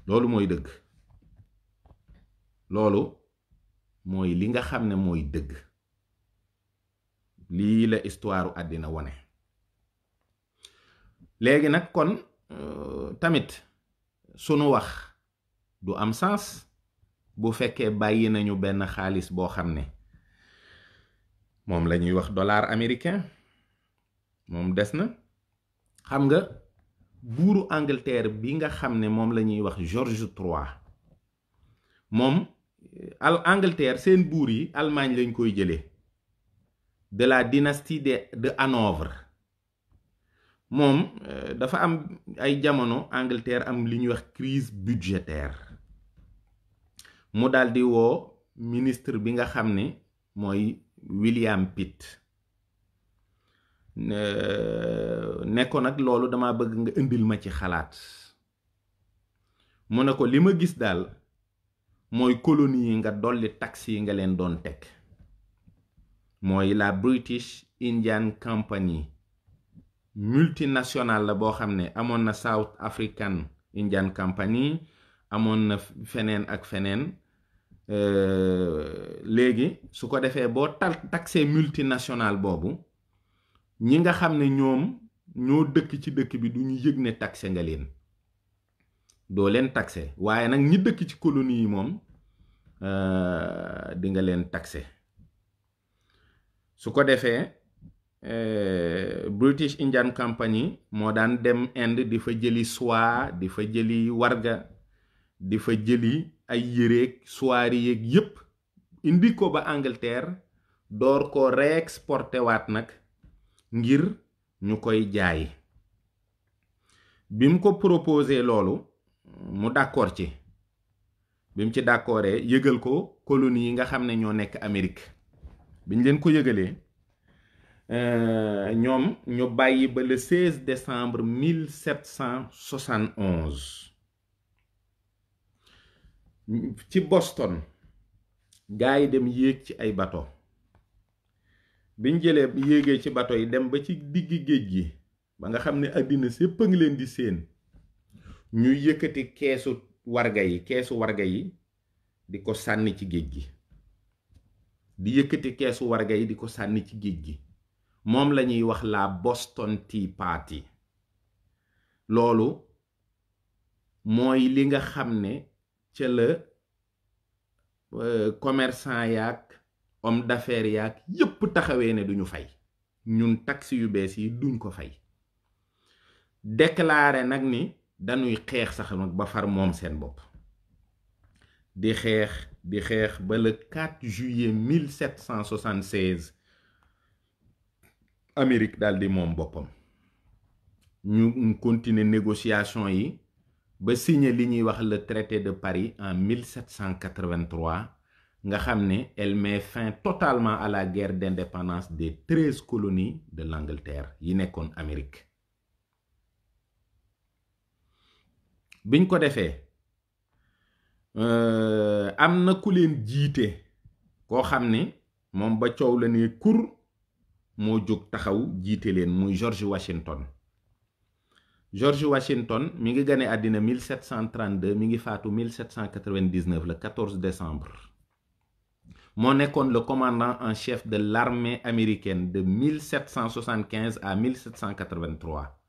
loolu mooy dëgg. loolu mooy li nga xam ne mooy dëgg. lii la histoire àddina wone. léegi nag kon tamit sunu wax du am sens bu fekkee bàyyi nañu benn xaalis boo xam ne moom la ñuy wax dollar américain, moom des na. xam nga buuru Angleterre bi nga xam ne moom la ñuy wax George III, moom Angleterre seen buur yi Allemagne lañ koy jëlee, de la dynastie de Hanovre. moom dafa am ay jamono Angleterre am li ñuy wax crise budgétaire, mu daldi woo ministre bi nga xam ne mooy William Pitt, ne ko nag loolu dama bëgg nga indil ma ci xalaat. mu ne ko li ma gis daal mooy colonie yi nga dolli taxes yi nga leen doon teg, mooy la British Indian Company, multinationale la boo xam ne amoon na South African Indian Company, amoon na feneen ak feneen. léegi su ko defee boo taxé multinationale boobu, ñi nga xam ne ñoom ñoo dëkk ci dëkk bi du ñu yëg ne taxé nga leen, doo leen taxé. waaye nag ñi dëkk ci colonie yi moom di nga leen taxé. su ko defee British Indian Company moo daan dem Inde di fa jëli soie, di fa jëli warga, di fa jëli ay yéreeg soie yeeg yépp indi ko ba Angleterre, door ko réexporté waat nag ngir ñu koy jaay. bi mu ko proposé loolu mu d'accord ci. bi mu ci d'accordee yëgal ko colonie yi nga xam ne ñoo nekk Amérique. biñ leen ko yëgalee ñoom ñu bàyyi ba le 16 décembre 1771 ci Boston gaa yi dem yéeg ci ay bato. biñ jëlee yéegee ci bato yi dem ba ci diggi géej gi ba nga xam ne àddina sépp a ngi leen di séen, ñuy yëkkati keesu warga yi di ko sànni ci géej gi, di yëkkati keesu warga yi di ko sànni ci géej gi. moom la ñuy wax la Boston Tea Party. loolu mooy li nga xam ne ca la commerçant yaak homme d'affaires yaak yépp taxawee ne duñu fay, ñun taxes yu bees yi duñ ko fay. déclaré nag ni dañuy xeex sax nag ba far moom seen bopp. di xeex ba le 4 juillet 1776 Amérique daal di moom boppam. ñu continuer négociation yi ba signer li ñuy wax le traité de Paris en 1783 nga xam ne elle met fin totalement à la guerre d'indépendance des 13 colonies de l'Angleterre yi nekkoon Amérique. biñ ko defee am na ku leen jiite koo xam ne moom ba coow la ne kur moo jóg taxaw jiite leen muy George Washington. George Washington mi ngi gane àddina 1732 mi ngi faatu 1799 le 14 décembre. moo nekkoon le commandant en chef de l'armée américaine de 1775 à 1783.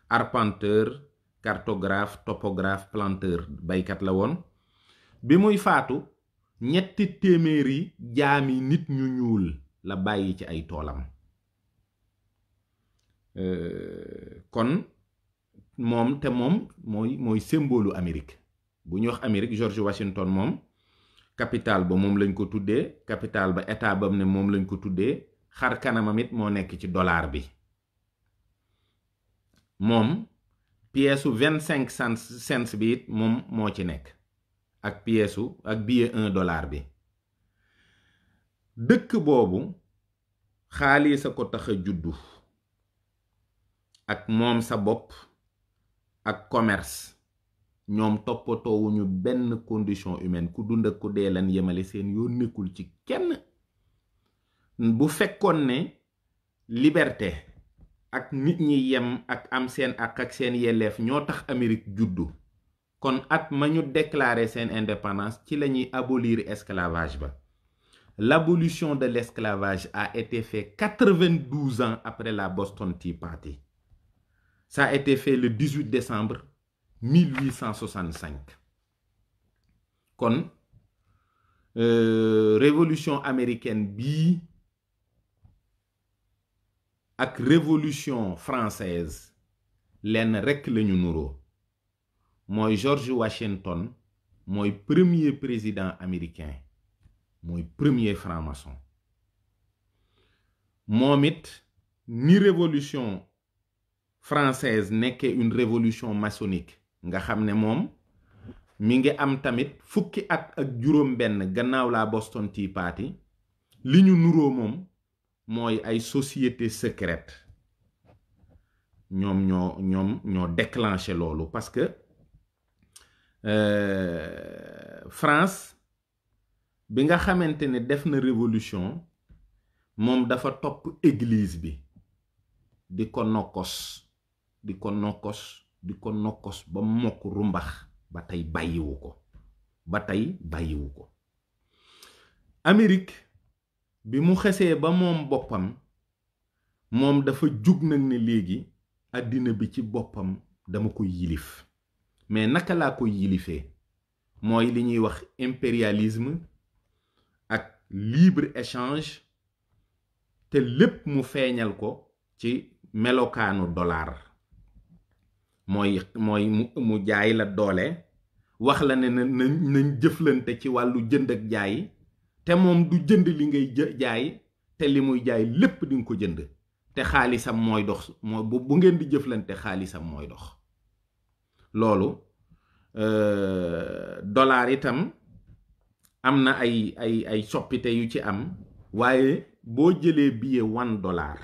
arpenteur, cartographe, topographe, planteur, baykat la woon. bi muy faatu ñetti téeméeri jaami nit ñu ñuul la bàyyi ci ay toolam. kon moom mooy symbole Amérique bu ñu wax Amérique. George Washington moom capital ba moom lañ ko tuddee, capital ba état bam ne moom lañ ko tuddee, xar kanamam it moo nekk ci dollar bi. moom pièce u 25 cents bi it moom moo ci nekk ak pièce ak billet $1 bi. dëkk boobu xaalis a ko tax a juddu ak moom sa bopp ak commerce. ñoom toppatoowuñu benn condition humaine, ku dund ak ku dee lan yemale, seen yoon nekkul ci kenn. bu fekkoon ne liberté ak nit ñi yem ak am seen ak seen yelleef ñoo tax Amérique juddu, kon at ma ñu déclarer seen indépendance ci la ñuy abolir esclavage ba. L'abolition de l'esclavage a été fait 92 ans après la Boston Tea Party. Ça a été fait le 18 décembre 1865. kon révolution américaine bii ak révolution française lenn rekk lañu nuroo, mooy George Washington mooy premier président américain, mooy premier franc-maçon. moom it ni révolution française nekkee une révolution maçonnique, nga xam ne moom mi ngi am tamit fukki at ak juróom benn gannaaw la Boston Tea Party. li ñu nuroo moom mooy ay société secrète ñoo déclenché loolu, parce que France bi nga xamante ne def na révolution, moom dafa topp église bi di ko nokkos ba mokk rumbax, ba tey bàyyiwu ko. Amérique bi mu xesee ba moom boppam, moom dafa jug nag ne léegi àddina bi ci boppam dama ko yilif. mais naka laa ko yilifee? mooy li ñuy wax impérialisme ak libre échange, te lépp mu feeñal ko ci melokaanu dollar. mooy mu jaay la doole, wax la ne nañ jëflante ci wàllu jënd ak jaay, te moom du jënd li ngay jaay, te li muy jaay lépp di nga ko jënd, te xaalisam mooy dox. bu ngeen di jëflante xaalisam mooy dox. loolu dollar itam am na ay soppite yu ci am, waaye boo jëlee billet $1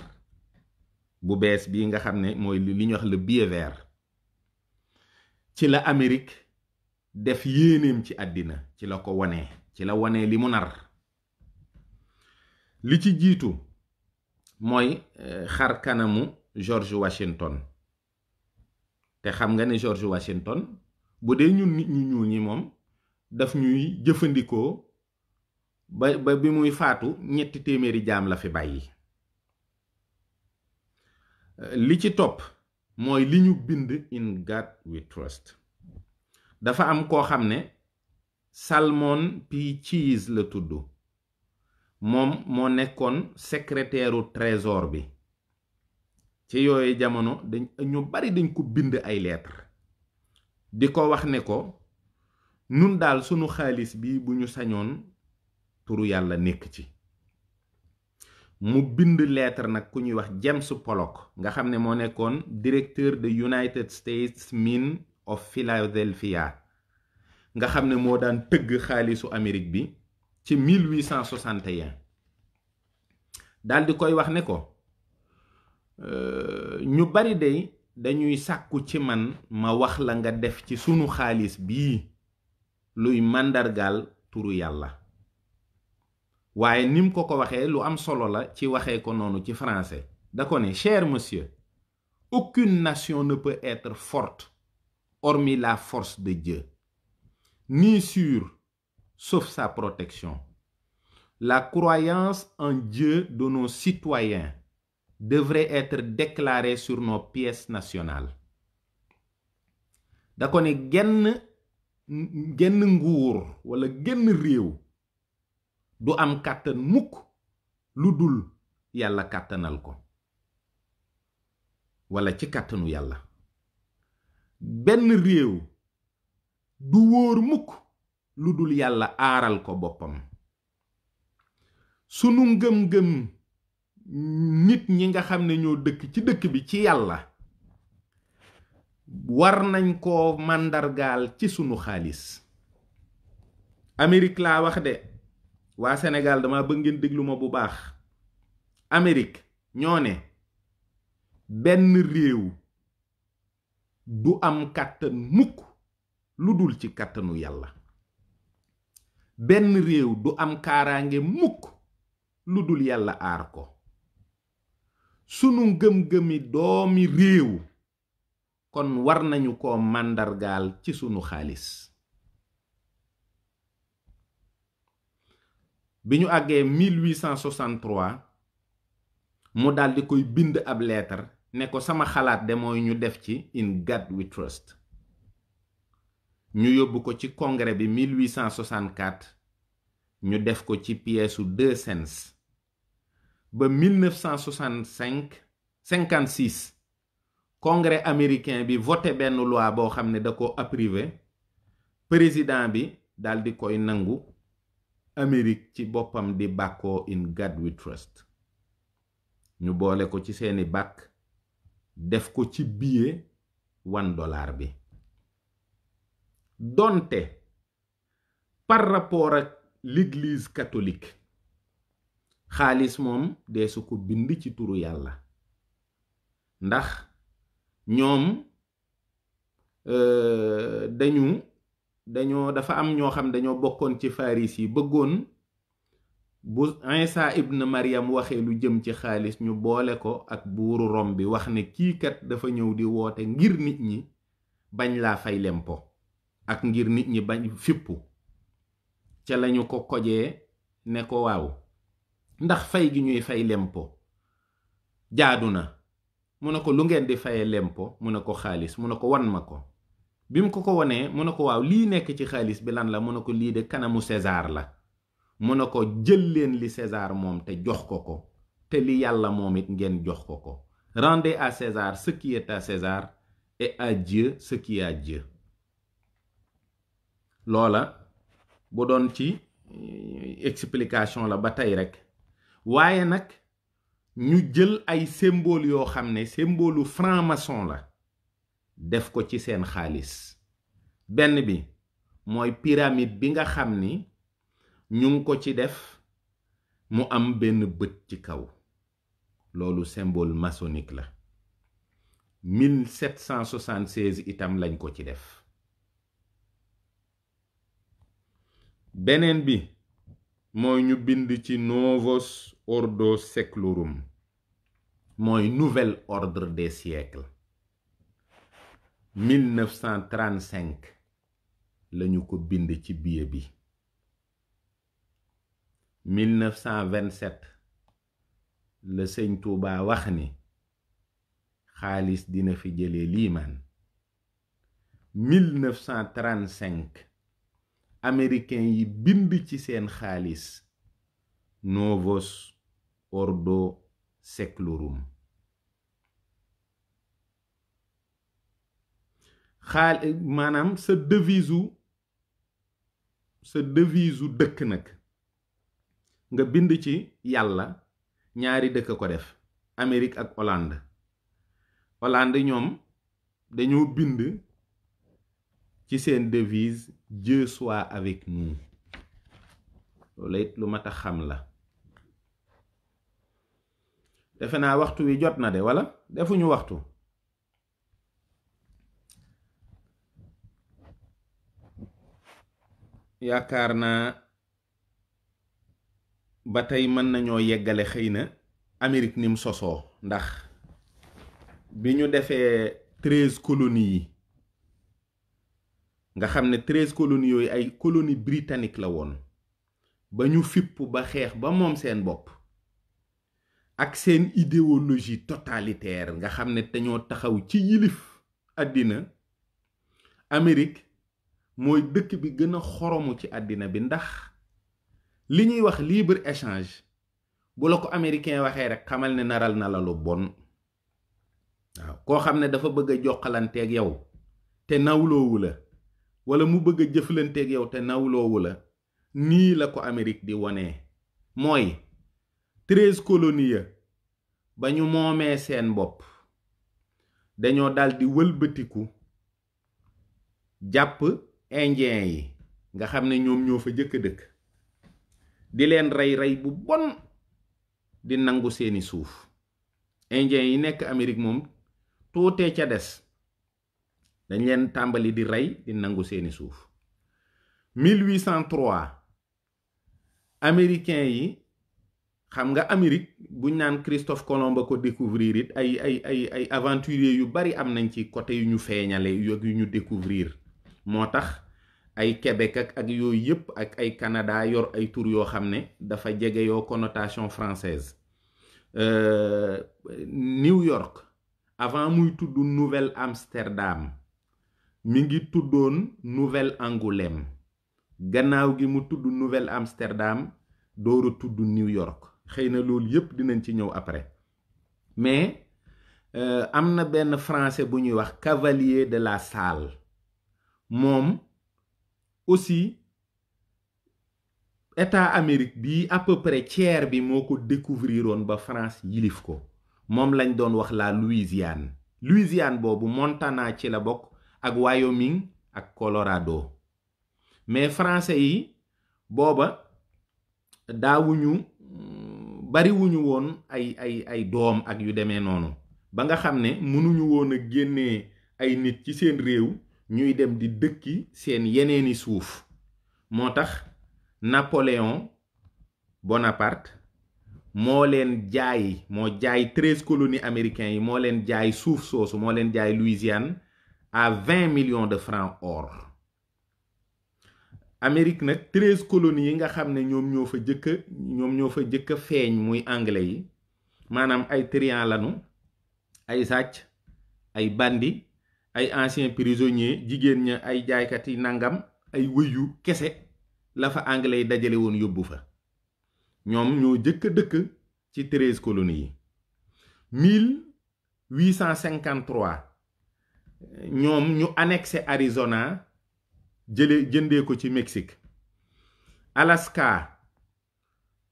bu bees bii nga xam ne mooy li ñuy wax le billet vert, ci la Amérique def yéeneem ci àddina, ci la ko wonee, ci la wonee li mu nar. li ci jiitu mooy xar kanamu George Washington. te xam nga ne George Washington bu dee ñun nit ñu ñuul ñi moom daf ñuy jëfandikoo ba bi muy faatu 300 jaam la fi bàyyi. li ci topp mooy li ñu bind In God We Trust. dafa am koo xam ne Salmon P. Chase la tudd, moom moo nekkoon secrétaire u trésor bi. ci yooyu jamono ñu bari dañ ko bind ay lettres di ko wax ne ko nun daal sunu xaalis bi bu ñu sañoon turu yàlla nekk ci. mu bind lettre nag ku ñuy wax James Pollock, nga xam ne moo nekkoon directeur de United States Mint of Philadelphia, nga xam ne moo daan tëgg xaalisu Amérique bi ci 1861. daal di koy wax ne ko ñu bari dañuy sàkku ci man ma wax la nga def ci sunu xaalis bii luy màndargaal turu yàlla. waaye nim ko ko waxee lu am solo la ci waxee ko noonu ci français da ko ne cher monsieur, aucune nation ne peut être forte hormis la force de Dieu, ni sûre sauf sa protection. La croyance en Dieu de nos citoyens devrait être déclarée sur nos pièces nationales. da ko ne genn nguur wala genn réew du am kàttan mukk lu dul yàlla kàttanal ko wala ci kàttanu yàlla. benn réew du wóor mukk lu dul yàlla aaral ko boppam. sunu ngëm-ngëm nit ñi nga xam ne ñoo dëkk ci dëkk bi ci yàlla war nañ ko màndargaal ci sunu xaalis. Amérique laa wax de, waa Sénégal dama bëgg ngeen déglu ma bu baax. Amérique ñoo ne benn réew du am kàttan mukk lu dul ci kàttanu yàlla. benn réew du am kaaraange mukk lu dul yàlla aar ko. sunu ngëm-ngëmi doomi réew kon war nañu ko màndargaal ci sunu xaalis. bi ñu àggee 1863 mu daldi koy bind ab leetar ne ko sama xalaat de mooy ñu def ci In God We Trust. ñu yóbbu ko ci congrès bi 1864 ñu def ko ci pièce 2 cents. ba 1956 congrès américain bi voté benn loi boo xam ne da ko approuvé. président bi daldi koy nangu. Amérique ci boppam di bàkkoo In God We Trust. ñu boole ko ci seeni bàkk def ko ci billet $1 bi. donte par rapport ak l'église catholique xaalis moom dee su ko bind ci turu yàlla ndax ñoom dafa am ñoo xam dañoo bokkoon ci faris yi bëggoon bu Isa ibn Maryam waxee lu jëm ci xaalis ñu boole ko ak buuru Rom bi wax ne kii kat dafa ñëw di woote ngir nit ñi bañ laa fay lempo ak ngir nit ñi bañ fippu. ca lañu ko kojee ne ko waaw ndax fay gi ñuy fay lempo jaadu na. mu ne ko lu ngeen di faye lempo mu ne ko xaalis. mu ne ko wan ma ko. bi mu ko wonee mu ne ko waaw lii nekk ci xaalis bi lan la. mu ne ko lii de kanamu César la. mu ne ko jël leen li César moom te jox ko ko te li yàlla moom it ngeen jox ko ko. rendez à César ce qui est à César et à Dieu ce qui est à Dieu. loola bu doon ci explication la ba tey rek. waaye nag ñu jël ay symbole yoo xam ne symbole franc-maçon la def ko ci seen xaalis. benn bi mooy pyramide bi nga xam ni ñu ngi ko ci def mu am benn bët ci kaw. loolu symbole maçonnique la. 1776 itam lañ ko ci def. beneen bi mooy ñu bind ci Novus Ordo Seclorum mooy nouvel ordre des siècles. 1935 lañu ko bind ci billet bi. 1927 le Sëñ Tuubaa wax ni xaalis dina fi jëlee liimaan. 1935 américain yi bind ci seen xaalis Novus Ordo Seclorum. maanaam sa devise dëkk nag nga bind ci yàlla. ñaari dëkk ko def Amérique ak Hollande. Hollande ñoom dañoo bind ci seen devise Dieu soit avec nous. loolu it lu mat a xam la. defe naa waxtu wi jot na de wala defuñu waxtu. yaakaar naa ba tey mën nañoo yeggale xëy na Amérique ni mu sosoo ndax bi ñu defee 13 colonies yi nga xam ne 13 colonies yooyu ay colonie britannique la woon ba ñu fipp ba xeex ba moom seen bopp ak seen idéologie totalitaire nga xam ne dañoo taxaw ci yilif àddina. Amérique mooy dëkk bi gën a xoromu ci àddina bi ndax li ñuy wax libre échange bu la ko américain waxee rek xamal ne naral na la lu bon. waaw koo xam ne dafa bëgg a jokkalanteeg yow te nawloowu la wala mu bëgg a jëflanteeg yow te nawloowu la nii la ko Amérique di wonee mooy 13 colonies ya ba ñu moomee seen bopp dañoo daldi wëlbatiku jàpp indien yi nga xam ne ñoom ñoo fa jëkk dëkk di leen rey bu bon di nangu seeni suuf. indien yi nekk Amérique moom tuutee ca des dañ leen tàmbali di rey di nangu seeni suuf. 1803 américain yi xam nga Amérique buñ naan Christophe Colomb ko découvrir it ay aventuriers yu bari am nañ ci côté yu ñu feeñale yu ñu découvrir moo tax ay Québec ak yooyu yépp ak ay Canada yor ay tur yoo xam ne dafa jege yoo connotation française. New York avant muy tudd Nouvelle Amsterdam mi ngi tuddoon Nouvelle Angoulême gannaaw gi mu tudd Nouvelle Amsterdam dooru tudd New York xëy na loolu yépp dinañ ci ñëw après mais am na benn français bu ñuy wax Cavalier de la Salle moom aussi état Amérique bi à peu près tiers bi moo ko découvriroon ba France yilif ko moom lañ doon wax la Louisiane boobu Montana ci la bokk ak Wyoming ak Colorado mais français yi booba daawuñu bariwuñu woon ay doom ak yu demee noonu ba nga xam ne mënuñu woon a génnee ay nit ci seen réew ñuy dem di dëkki seen yeneeni suuf moo tax Napoléon Bonaparte moo jaay 13 colonies américains yi moo leen jaay suuf soosu moo leen jaay Louisiane à 20 millions de francs or. Amérique nag 13 colonies yi nga xam ne ñoom ñoo fa jëkk a feeñ muy anglais yi maanaam ay trian lanu ay sàcc ay bandi ay anciens prisonniers jigéen ña ay jaaykat yi nangam ay wëyu kese la fa anglais yi dajale woon yóbbu fa ñoom ñoo jëkk a dëkk ci 13 colonies yi 1853 ñoom ñu annexé Arizona jëndee ko ci Mexique. Alaska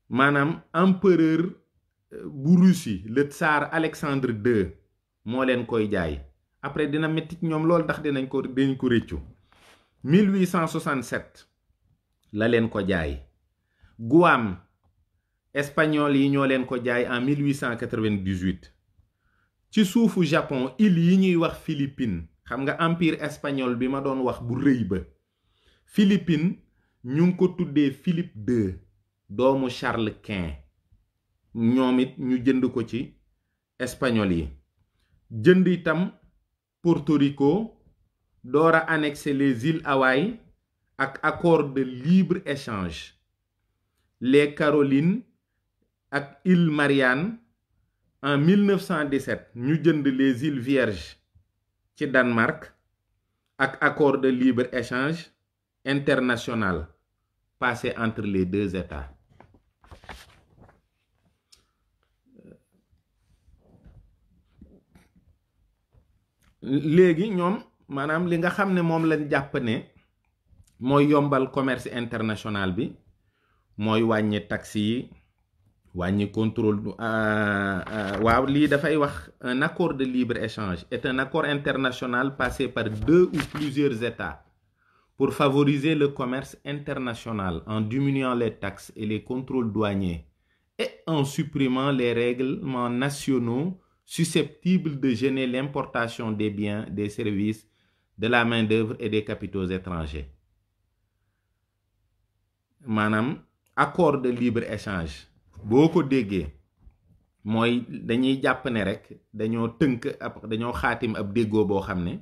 maanaam empereur bu Russie le tsar Alexandre II moo leen koy jaay après dina metti ñoom loolu ndax dinañ ko réccu 1867 la leen ko jaay. Guam espagnol yi ñoo leen ko jaay en 1898 ci suufu Japon île yi ñuy wax Philippines xam nga empire espagnol bi ma doon wax bu rëy ba Philippines ñu ngi ko tuddee Philippe II doomu Charles Quint ñoom it ñu jënd ko ci espagnol yi jënd itam Porto Rico door a annexé les îles Hawaï ak accord de libre-échange les Carolines ak îles Mariannes en 1917 ñu jënd les îles Vierges ci Danemark ak accord de libre-échange international passé entre les deux États. léegi ñoom maanaam li nga xam ne moom lañ jàpp ne mooy yombal commerce international bi mooy wàññi taxes yi wàññi contrôle waaw lii dafay wax un accord de libre-échange est un accord international passé par 2 ou plusieurs États pour favoriser le commerce international en diminuant les taxes et les contrôles douaniers et en supprimant les règlements nationaux susceptibles de gêner l'importation des biens, des services, de la main-d'œuvre et des capitaux étrangers. maanaam accord de libre échange boo ko déggee mooy dañuy jàpp ne rek dañoo tënk dañoo xaatim ab déggoo boo xam ne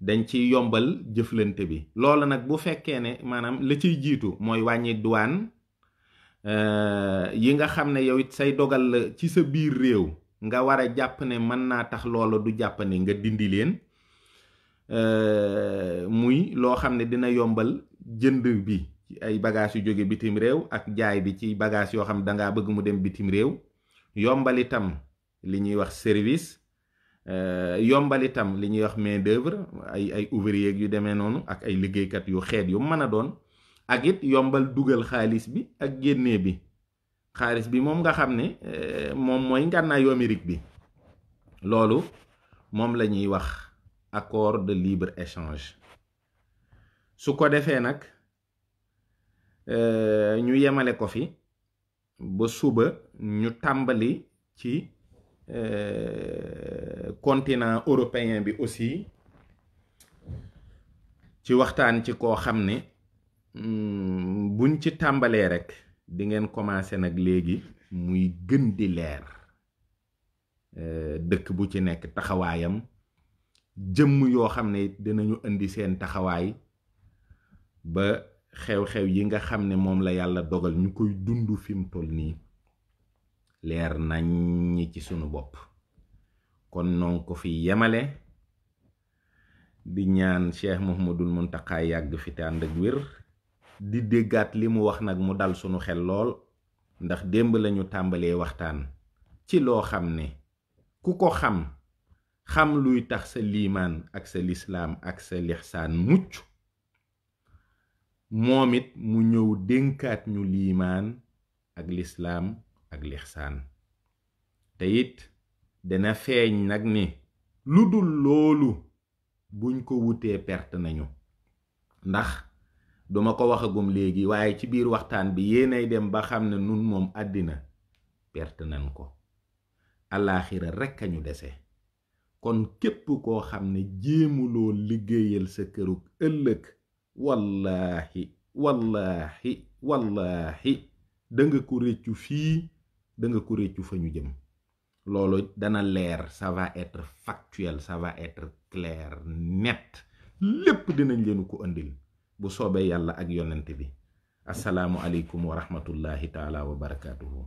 dañ ci yombal jëflante bi. loolu nag bu fekkee ne maanaam la ciy jiitu mooy wàññi douane yi nga xam ne yow it say dogal la ci sa biir réew nga war a jàpp ne mën naa tax loola du jàppane nga dindi leen. muy loo xam ne dina yombal jënd bi ci ay bagages yu jóge bitim réew ak jaay bi ci bagages yoo xam ne dangaa bëgg mu dem bitim réew. yombal itam li ñuy wax service, yombal itam li ñuy wax main d'œuvre, ay ouvrier yu demee noonu ak ay liggéeykat yu xeet yu mën a doon. ak it yombal dugal xaalis bi ak génnee bi. xaalis bi moom nga xam ne moom mooy ngànnaayu Amérique bi. loolu moom la ñuy wax accord de libre échange. su ko defee nag ñu yemale ko fi ba suba ñu tàmbali ci continent européen bi aussi ci waxtaan ci koo xam ne buñ ci tàmbalee rek di ngeen commencé nag léegi muy gën di leer. dëkk bu ci nekk taxawaayam, jëmm yoo xam ne dinañu indi seen taxawaay ba xew-xew yi nga xam ne moom la yàlla dogal ñu koy dund fi mu toll nii leer nañ ci sunu bopp. kon noonu ko fi yemale di ñaan Cheikh Mouhamadoul Mountakha yàgg fi te ànd ak wér. di déggaat li mu wax nag mu dal sunu xel lool, ndax démb lañu tàmbalee waxtaan ci loo xam ne ku ko xam luy tax sa liimaan ak sa lislaam ak sa lixsaan mucc, moom it mu ñëw dénkaat ñu liimaan ak lislaam ak lixsaan. te it dana feeñ nag ni lu dul loolu buñ ko wutee perte nañu. ndax duma ko waxagum léegi waaye ci biir waxtaan bi yéenay dem ba xam ne nun moom àddina perte nañ ko, alaaxira rekk a ñu dese. kon képp koo xam ne jéemuloo liggéeyal sa kërug ëllëg, wallaahi danga ko réccu fii, danga ko réccu fa ñu jëm. loolu dana leer, ça va être factuel, ça va être clair, net. lépp dinañ leen ko andil bu soobee yàlla ak yonent bi. asalaamu aleykum wa rahmatullahi taala wa barakaatuhu.